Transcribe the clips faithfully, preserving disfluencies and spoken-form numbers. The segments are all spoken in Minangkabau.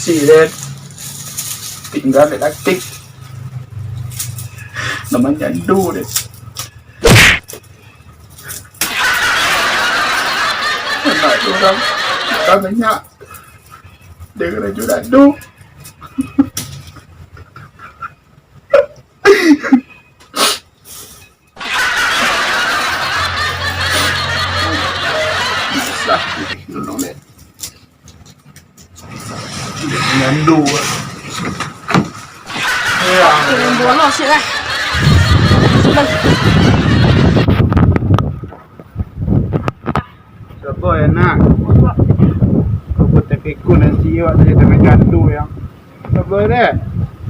Tingga dek laki. Namanya Ando deh. Anak tu orang makan banyak. Dia kena jual Ando. Susah dulu, Nek. Nyandu. Ya, bolos sih lah. Sabar ya, nak. Kau buat tekeku nasi awak tadi tengah jatuh, ya. Sabar deh.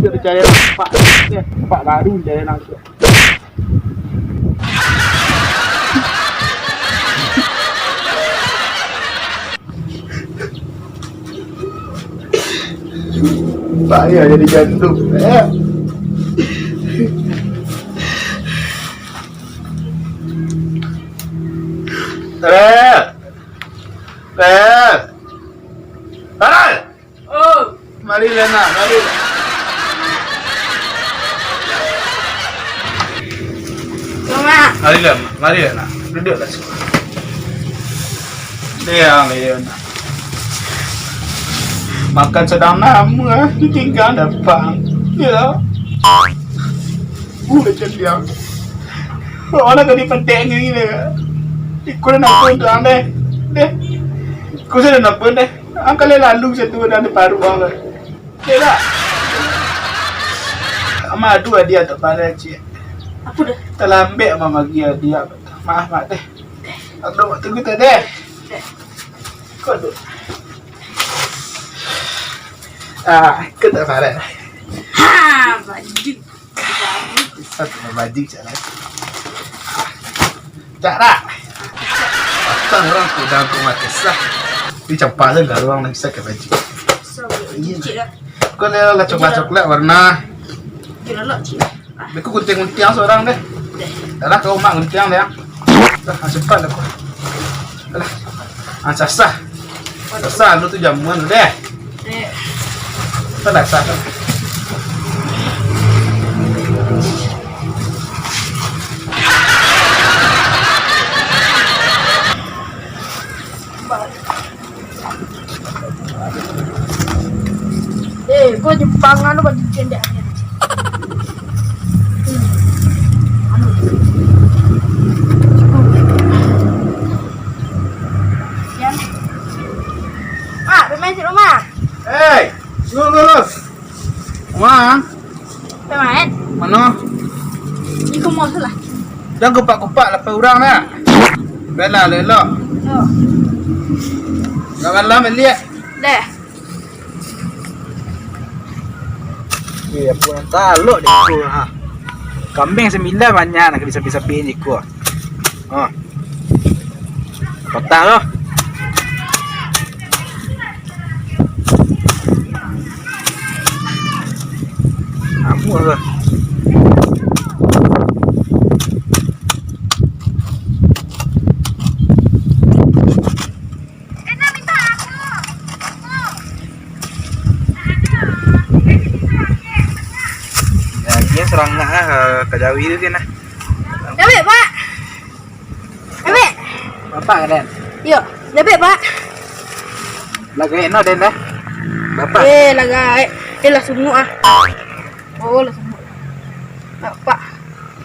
Kita cari nampak deh. Nampak baru cari langsung. Bahaya jadi jantung, eh. Eh. Eh. Farel! Oh. Marilah, nak, marilah. Mak. Marilah, Mak, marilah, nak. Duduklah sini. Diam, diam, nak. Makan sadang lamo, ah, ditingga lapang. Ya. Uh, macam diam. Orang tadi pedek ni, gila. Ikut nak pun tu, deh. Deh. Ikut sudah nak pun, deh. Angkal lalu satu dah di paruah, kan. Okey tak? Madu hadiah tak pandai, cik. Apa dah? Terlambat mah bagi hadiah. Maaf, Mak, deh. Aduh, waktu kita, deh. Deh. Kau duduk. Ah, kau tak parah. Ha, baju. Satu baju cak lah. Cak dah. Patang orang tu dah aku makai sah. Ni campak je lah orang nak bisa ke baju. Iya. Kau ni lah coklat-coklat warna. Dia lelak cik. Aku gunting-gunting seorang deh. Dah lah kau mak gunting deh. Dah, ah, cepat lah kau. Alah. Ah, sasah. Sasah lu tu jamuan lu deh. Eh. Sasah, sasah. Eh, kau Jepang anu baju cendek. Mak, pemain di rumah. Hei, lu, lu, lu. Wah. Pemain. Mano? Iko mau lah. Jangan kupak-kupak lapar urang dah. Bela lelok. Yo. Nak malam balik. Deh. Eh, apa yang talok di ko, ha? Kambing sembilan banyak nak disapi-sapi di ko. Ha. Patah tu. Ngamuk tu. Ya, dia serangak ah, ka jawi tu kan ah. Dabek, Pak. Dabek. Bapak ka, Den? Yo, dabek, Pak. Lah gaek no, Den, dah. Bapak. Eh, lah gaek. Eh, lah sungguh ah. Oh, lah sungguh. Bapak.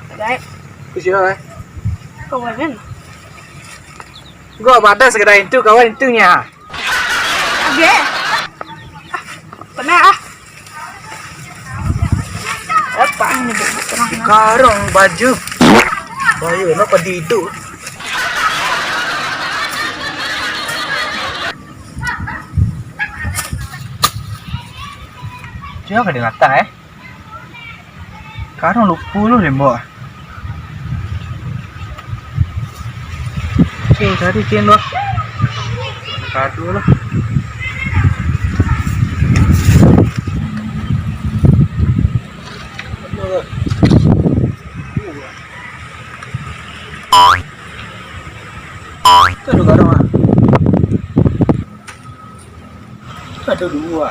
Lah gaek. Ku sia, eh? Kawan, kan? Gua badan segala itu, kawan itu nya. Agak. Pernah ah. Apa ini buat terang? Karung baju. Bayu, kenapa di itu? Siapa dia datang, eh? Karang lupo lo lembok. Oke, tadi kin lo. Kado lo. Kado karang ah. Kado duo.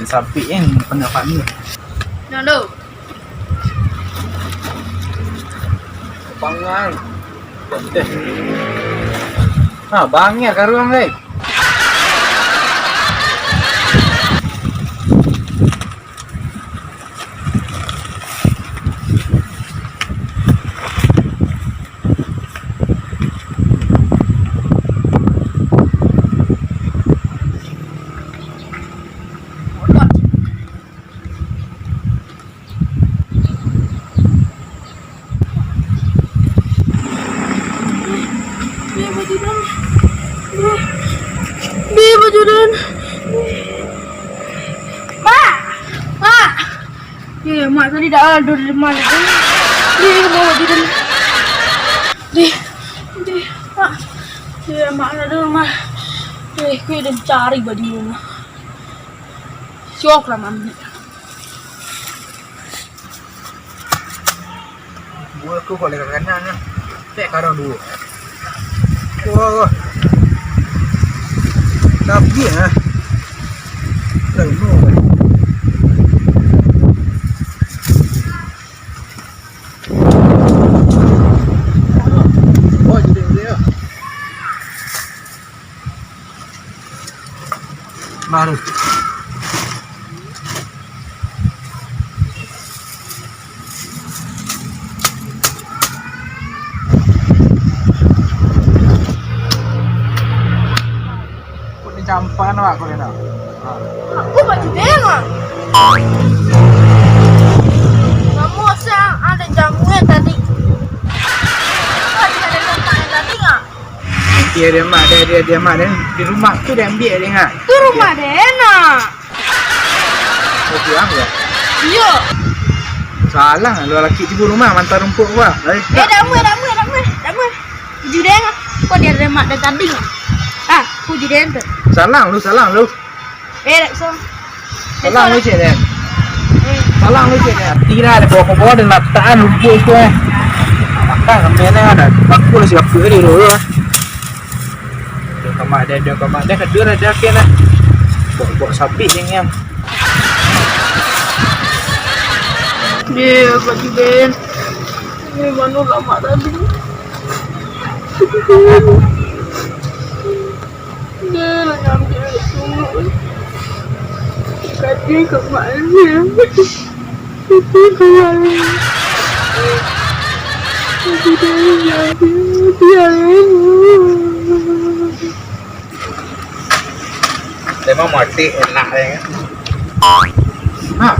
Sapi yang pendapat ni. Nando. Bangang. Eh. Ha, bangir karuang, eh. Beh, baju den. Beh. Beh, baju den. Mak! Mak! Eh, mak tadi dah ada di mana? Beh, baju den. Beh, beh, mak. Eh, mak ada di rumah. Eh, kau udah cari baju rumah. Syok lah, mami. Buah tu kok lega kanan lah. Cek karang dulu. Wah, wah. Tapi ah. Lalu. Oh, jadi dia. Baru. Kok dicampakan awak kau ni, nak? Aku baju den, ah. Kamu sang ada jamu tadi. Kau ada tempat yang tadi, ah? Dia, dia mak dia, dia, dia mak dia. Di rumah tu dia ambil dia, ha. Tu rumah dia, nak. Oh, bilang ke? Iyo. Salah, lu laki tibu rumah, mantap rumput gua. Eh, tak. Eh, dah muai, dah muai, dah muai, dah muai. Baju den, ah. Kok dia ada mak dia tadi, ah? Ah, baju den tu. Salah lu, salah lu. Eh, dak usah. Salang lu, cek, deh. Eh. Salang lu, cek, deh. Ati lah, ada bawa-bawa, ada natakan rumput tu, eh. Makan sampai ni, ada. Aku lah siapa ni dulu, eh. Dia kamar dia, dia kamar dia, kedua ada akhir lah. Bawa-bawa sapi ni, yang. Dia baju ben. Ini mana lama tadi? Dia lah ngambil tu. Kata ke mana? Kata ke mana? Kata dia ngambil. Dia ngambil. Memang mati enak dia kan. Ha.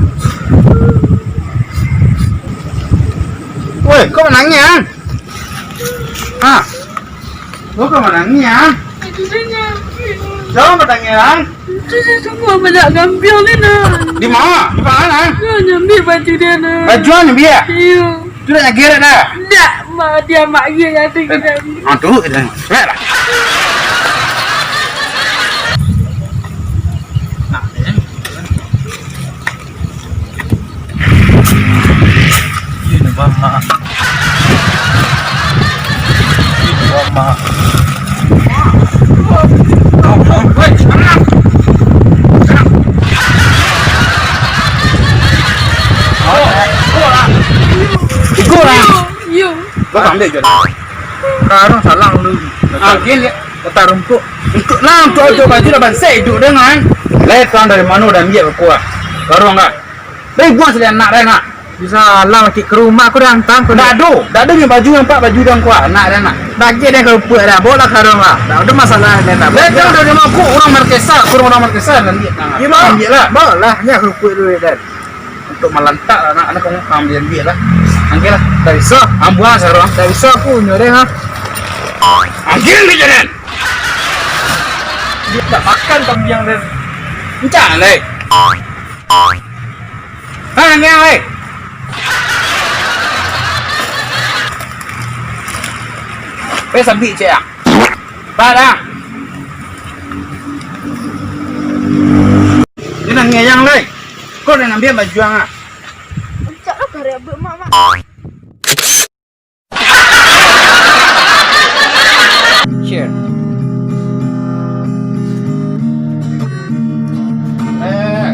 Woi, kau menangis, ah? Ha? Kau kok manangih, ah? Baju dia ngambil. Jangan batangih, ah. Itu dia semua banyak ngambil ni, nah. Di ma? Di ma, ah? Dia ngambil baju dia, nah. Baju dia ngambil, ah? Iyo. Tu nak geret dah? Ndak, mak dia, mak dia yang ada. Eh, kita. Ah, tu, kita. Baiklah. Nah, eh. Ini, Bang, maaf. Ini, Bang, maaf. Iko lah. Yo. Kau ambil je. Sekarang salang lu. Ah, gini. Letak rumput. Untuk lah, untuk, untuk baju dah bansa hidup dengan. Lai tuan dari mana dah ambil aku ah. Karung ah. Dari buang sekali anak dah nak. Bisa lah, makik ke rumah aku dah hantar aku. Dah ado, dah ado punya baju yang pak baju dah kuat, anak dah nak. Bagi dah kau buat dah, bawa lah karung lah. Dah ada masalah dah nak. Dah jauh dari rumah aku, orang Markesa, aku orang Markesa dah ambil. Nah, ambil lah. Bawa lah, ni aku buat dulu dah. Untuk malantak lah, nak, nak kau ambil, ambil lah. Ambil lah. Tak bisa. Ambuang sarong. Tak bisa aku nyoreng ah. Ambil ni jalan. Dia tak makan kambing dia. Encang, Lek. Ha, nangih, Lek. Weh, sabik cek ah. Bah, dah. Dia nangih yang, Lek. Kau dah ambil baju ang ah. Encak lah karya buat mak, mak. Share. Eh,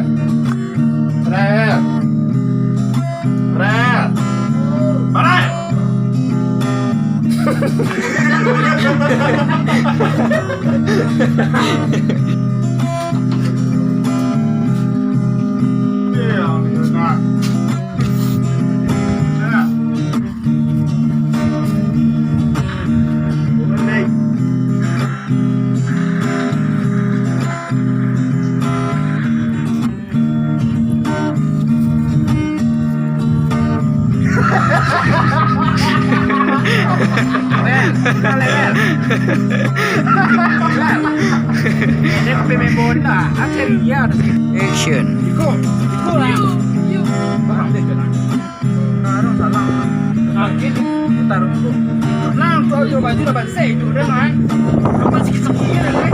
Dia main bola. Action. Iko, iko lah. Barang dia kena. Nah, salah. Sakit. Taruh tu. Nah, kau tu baju dah basah tu dah, kan? Apa sikit-sikit dah, kan?